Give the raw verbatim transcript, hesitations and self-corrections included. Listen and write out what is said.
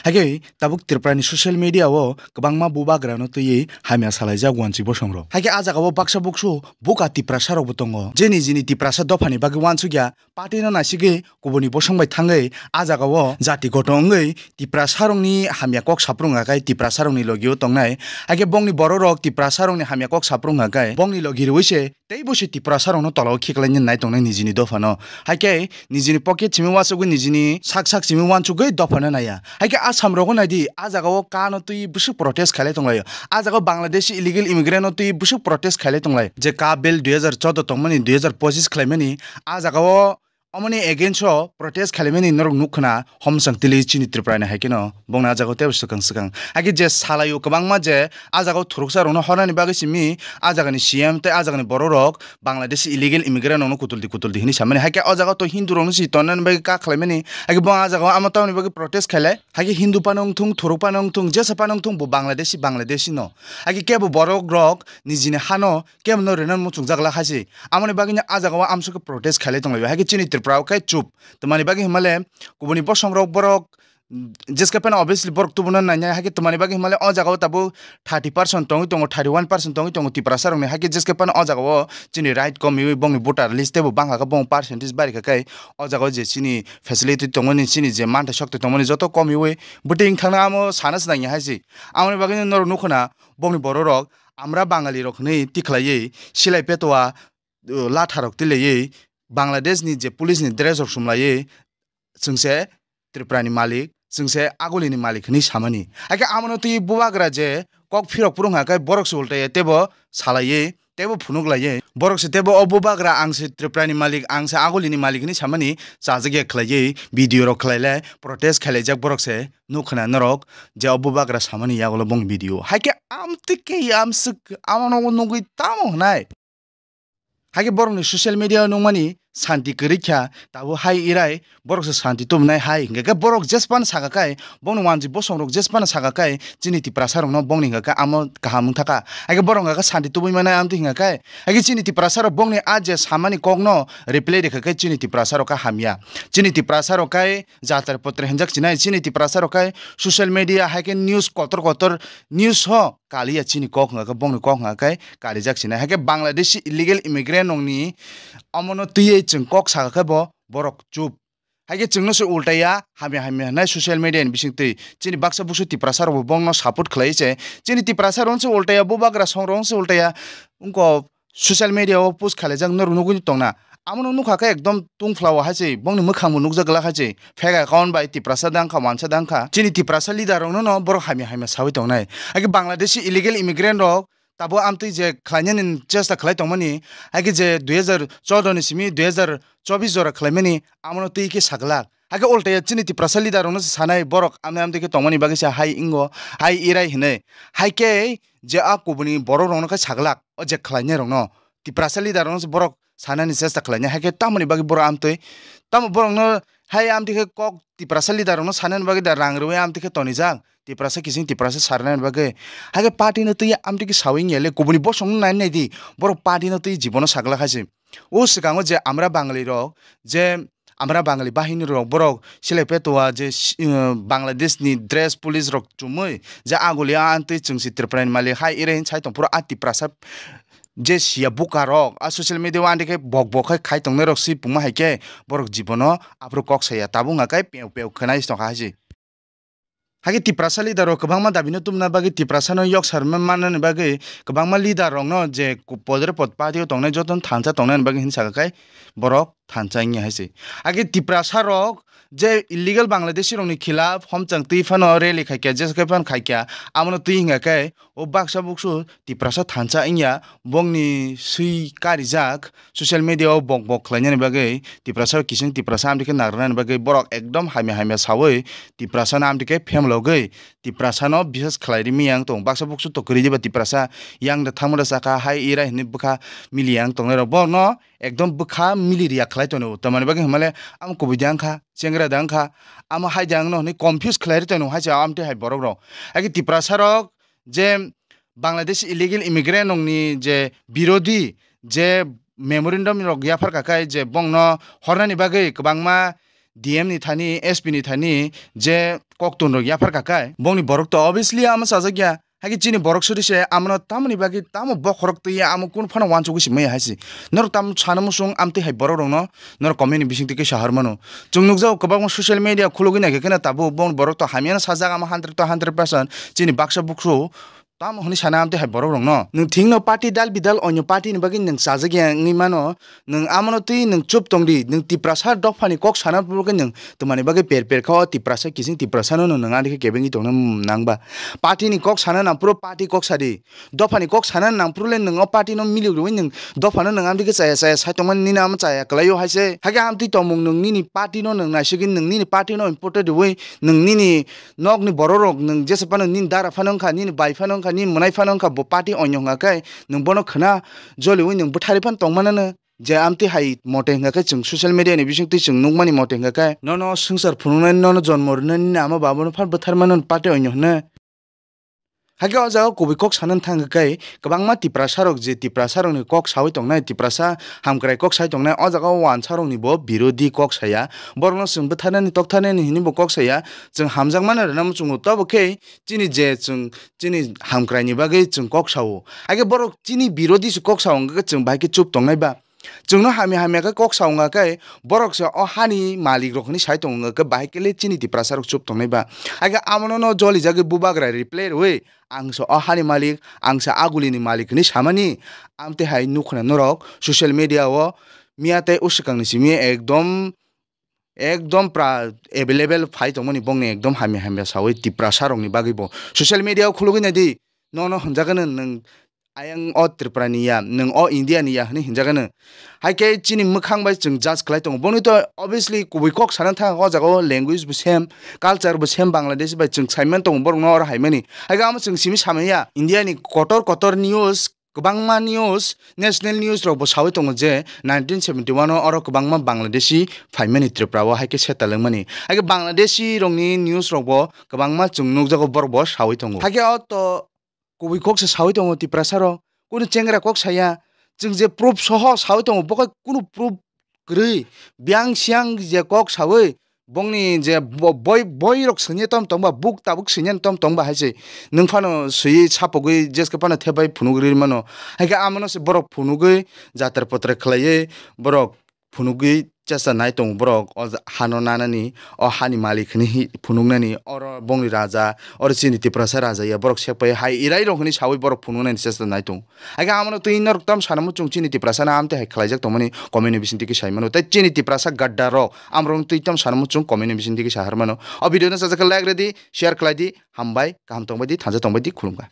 Haikhe tabuk Tripura ni social media o kwbangma bubagra no twiwi hamya salaijak wansi bosong rok. Haikhe a jaga o baksa buksu buka Tiprasa rok bo tongo, je nijini Tiprasa dopha ni bagwi wansukya, party no naisigwi kubuni bosong bai thangwi a jaga o jati gothon wngwi Tiprasa rok ni hamya kok saprung hwnkha khe Tiprasa rok ni logi o tongnai. Haikhe bongni borok rok Tiprasa rok ni hamya kok saprung hwnkha khe bongni logi rwui se tei bo se Tiprasa rok no tola o khiklai nai tongnai nijini dopha no. Haikhe nijini pocket simi wasugwi nijini sak sak simi wansugwi dopha no naiya. Haikhe Assam rogo naidi, a jaga o ka no twi bwswk protest khailai tonglaio. A jaga o Bangladeshi illegal immigrant no twi bwswk protest khailai tonglai. Je ka bill dui hazar choudo tongmani, dui hazar pochis khlaimani, a jaga o omoni against o protest khlaimani norok nuk khna homsang tili chini Tripura ni haikhe no bongni a jaga o tebo swkang swkang. Haikhe je salaio kwbangma je a jaga o thuruksa rokno hornani bagwi simi a jaga ni C M tei a jaga ni borok rok Bangladeshi illegal immigrant rokno kutuldi kutuldi hinwi samani. Haikhe o jaga o to Hindu rokno si tonnani bagwi ka khlaimani. Haikhe bo a jaga o amo tamoni bagwi protest khailai. Haikhe Hindu phano wngthung, thuruk phano wngthung, jesa phano wngthung, bo Bangladeshi, Bangladeshi no. Haikhe kebo borok rok nijini hano kebo no rwna muchungjak la hai se. Amoni bagwi no a jaga o amsuk protest khailai tonglaio. Haikhe chini Tripura o khe chup. Tamani bagwi himale kubuni bosong rok borok jeske phano obviously borok tubuno nainai, haikhe tamani bagwi himale o jaga o tabuk thirty percent tongwi tongo, thirty one percent tongwi tongo Tiprasa rokni, haikhe jeske phano o jaga o chini right komiwi bongni voter list teibo bangkha khe bong percentage bari kha khe o jaga o je chini facility tongmani, chini je mantha sokte tongmani joto komiwi bwtwi wngthangna amo sana se nangya hai se. Amoni bagwi norok nukho na bongni borok rok amra Bangali rok hinwi tikhlaiwi silai petowa, uh, latha rok tilaiwi Bangladesh ni je police ni dress rok sumlaiwi chwngse Tripura ni malik, chwngse Aguli ni malik hinwi samani. Haikhe amono twi bubagra je kok phirok phuru wngkha khe borok se ultaiya teibo salaiwi teibo phunuk laiwi. Borok se teibo o bubagra ang se Tripura ni malik, ang se Aguli ni malik hinwi samani chajak ya khlaiwi video rok khlailai protest khailaijak borok se nuk khna norok je o bubagra samani yagulo bong video. Haikhe amtwi khe amswk amono nugwi tamo hwnai. Haikhe borokni social media o nukmani santi kwrwi kha, tabuk hai irai borok se santi tubunai hai hwnkhe khe borok jesphano saka khe, bongni wanjwi bosong rok jesphano saka khe chini Tiprasa rokno bongni hwnkha khe amo kaham wngthaka. Haikhe borok hwnkha khe santi tubui manai amtwi hwnkha khe, haikhe chini Tiprasa rok bongni a je samani kokno reply rikha khe chini Tiprasa rok khe hamya. Chini Tiprasa rok khe jatra potra hinjak chinai, chini Tiprasa rok khe social media haikhe news kotor kotor news ho kaliya chini kok hwnka khe bongni kok hwnka khe kalijak sinai. Haikhe Bangladeshi illegal immigrant rokni omono twiwi chwng kok saka khe bo borok chup. Haikhe chwngno se ultaiya hamya hamya hwnwi social media ni bisingtwi chini baksa buksu Tiprasa rokbo bongno support khlaiwi se. Chini Tiprasa rokno se ultaiya, bubagra song rokno se ultaiya wngkha. Social media o post khalaijak norok nugwi tongna. Amono nukha khe ekdom tungphla o hai se, bongni mwkhang bo nukjak glak hai se. Fake account bai Tiprasa dang kha, wansa dang kha. Chini Tiprasa leader rokno no borok hamya hamya sawi tongnai. Haikhe Bangladeshi illegal immigrant rok tabo amtwi je khlainani chesta khlai tongmani, haikhe je dui hazar choudo ni simi dui hazar chobis jora khlaimani, amono twi khe saglak. Haikhe ultaya chini Tiprasa leader rokno se sanai borok amni amtwi khe tongmani bagwi se hai wngo, hai irai hinwi. Haikhe je a kubuni borok rokno khe saglak, o je khlainai rokno. Tiprasa leader rokno se borok sanani chesta khlainai, haikhe tamoni bagwi borok amtwi, tamo borokno hai amtwi khe kok Tiprasa leader rokno sanani bagwi da rang rwui amtwi khe tonijak, Tiprasa kiching Tiprasa sarnani bagwi, haikhe party no twi amtwi khe sawi wngya le, kubuni bosongno nai nai di, borok party no twi jibono saglak hai se. O swkango je amra Bangali rok, je amra Bangali bahini rok, borok silai petowa je si-, uh, Bangladesh ni dress police rok chumui je aguli a amtwi chwngsi Tripura ni malik hai ere hin sai tong phuru a Tiprasa je siya buka rok a social media o andikhe bok bok khai khai tongnai rok si pungma hai khe borok jibono aphuru kok saya tabuk hwnka khe peu peu khwnai tongkha hai se. Hakhe Tiprasa leader rok kwbangma dabi no tubuna bagwi Tiprasa no yoksar ma-, mannani bagwi kwbangma leader rok no je ku-, podre pod party o tongnai joto no thansa tongnani bagwi hin saka khe borok thansa wngya hai se. Hakhe Tiprasa rok je illegal Bangladeshi rok ni khilaf homchang twi phano rally khai kha, jesakhai phano khai kha, amo no twi hwnka khe o baksa buksu Tiprasa thansa wngya, bongni swi karijak social media o bok bok khlainani bagwi Tiprasa rok kiching Tiprasa amtwi khe nagrwnani bagwi borok ekdom hamya hamya sawi Tiprasa no amtwi khe phemlogwi Tiprasa no bisas khlai ri miyang tong. Baksa buksu to kwrwi diba Tiprasa yang da thangma da saka hai ira hinwi bwkha mili yang tongnai rok borok no ekdom bwkha mili riya khlai tongo. Tamani bagwi hwnmale amo kubui da wngkha, chengra da wngkha, amo hai da wngno hinwi confuse khlai ri tongo hai se amtwi hai borok rok. Hai khe Tiprasa rok je Bangladesh illegal immigrant rokni je birodhi je memorandum rok yaphar kakai je bongno hornani bagwi kwbangma D M ni thani, S P ni thani je koktun rok yaphar kakai, bongni borok to obviously ama chajak ya. Hagi chini borok suri se amano tamoni bagwi tamo bokhorok twi amo kun phano wansugwi si maya hai si. Norok tam sana musung amtwi hai borok rokno norok comment ni bisingtwi kisa har mano. Chwng nukjago kwbangma social media khulugwi naikhe kheno tabuk bong borok to hamyano sajak amo hundred to hundred percent chini baksa buksu tamo hwnwi sana amtwi hai borok rokno. Nwng thikno party dal bidal onyo party ni bagwi nwng chajak ya wngwi mano. Nwng amono twi nwng chup tong di, nwng Tiprasa dophani kok sana phuru khe nwng twmani bagwi per per kha o Tiprasa kising Tiprasa no nwng ani khe kebengwi tongna nang ba. Party ni kok sana nang phuru party kok sa di, dophani kok sana nang phuru le nwng o party no milik rwi nwng dophano nwng amtwi khe chaya chaya sai tongmani nini amo chaya kwlai o hai se. Hakhe amtwi tongmung nwng nini party no nwng naisugwi nwng nini party no important rwi nwng nini nokni borok rok nwng jesa phano nini dara phano wngkha, nini bai phano wngkha, nini mwnai phano wngkha, bo party onyo wngkha khe nwng bono khwna joliwi nwng bwtharwi phano tongmano no. Je amtwi hai mote hwnkha khe chwng social media ni bisingtwi chwng nukmani mote hwnkha khe nono swngchar phunuknani, nono jonmo rwnani, nini ama babono phano bwtharmano party onyo hwno. Hakhe o jaga kubui kok sanani thang khe kwbangma Tiprasa rok je Tiprasa rokni kok sawi tongnai, Tiprasa hamkrai kok sai tongnai, o jaga o wansa rokni bo birodhi kok saya. Borokno chwng bwtharnani toktarnani hinwi bo kok saya. Chwng hamjakmano rwna muchungo, tobo khe chini je chwng chini hamkraini bagwi chwng kok sao. Hakhe borok chini birodhi se kok sao, hwnkhe chwng bahai khe chup tongnai ba? Chwngno hamya hamya khe kok sa wngkha khe, borok se o hani malik rok hwnwi sai tongo wngkha khe, bahai khe le chini Tiprasa rok chup tongnai ba? Hakhe amono no jolijagwi bubagra reply rwui, "Ang se o hani malik, ang se agulini malik," hwnwi samani. Amtwi hai nukhna norok social media o miya tei uswkangni simi ekdom ekdom pra available phai tongmani bongni ekdom hamya hamya sawi Tiprasa rokni bagwi bo social media o khulugwi naidi, nono hwnjagano nwng ayang o Tripura ni ya, nwng o India ni ya hwnwi hwnjagano. Hai khe chini mwkhang bai chwng judge khlai tongo. Bongni to obviously kubui kok sana thang o jaga o language bo same, culture bo same Bangladesh bai chwng saiman tongo borok no oro haimani. Hai khe amo chwng simi samaya India ni kotor kotor news, kwbangma news, national news rok bo sawi tongo je nineteen seventy one o oro kwbangma Bangladeshi phaimani Tripura o hai khe settling mani. Hai khe Bangladeshi rokni news rok bo kwbangma chwng nukjago borok bo sawi tongo. Hai khe o to kubui kok se sawi tongo Tiprasa rok. Kunu chengra kok saya. Chwng je proof soho sawi tongo, bo khe kunu proof kwrwi. Biyang siyang je kok sawi, bongni je bo-, boi, boi rok swngye tom tongba, buk tabuk swngye tom tongba hai se. Nwng phano swiwi sapogwi jeske phano thepai phunugwi rwi mano. Hai khe amono se borok phunugwi jatra potra khlaiwi borok phunugwi chesta nai tongo borok o ja-, hano nanani, o hani malik hwnwi hi-, phunuknani, oro bongni raja, oro chini Tiprasa raja ya, borok sekpai hai irai rok hwnwi sawi borok phunuknani chesta nai tongo. Hai khe amono twi norok tam sana muchung chini Tiprasa no amtwi hai khlaijak tongmani comment ni bisingtwi khe sai mano. Tei chini Tiprasa gadda rok amorokno twi tam sana muchung comment ni bisingtwi khe sahar mano. O video no sajak khe like rwdi, share khlai di, hambai, kaham tongbai di, thansa tongbai di, khulumkha.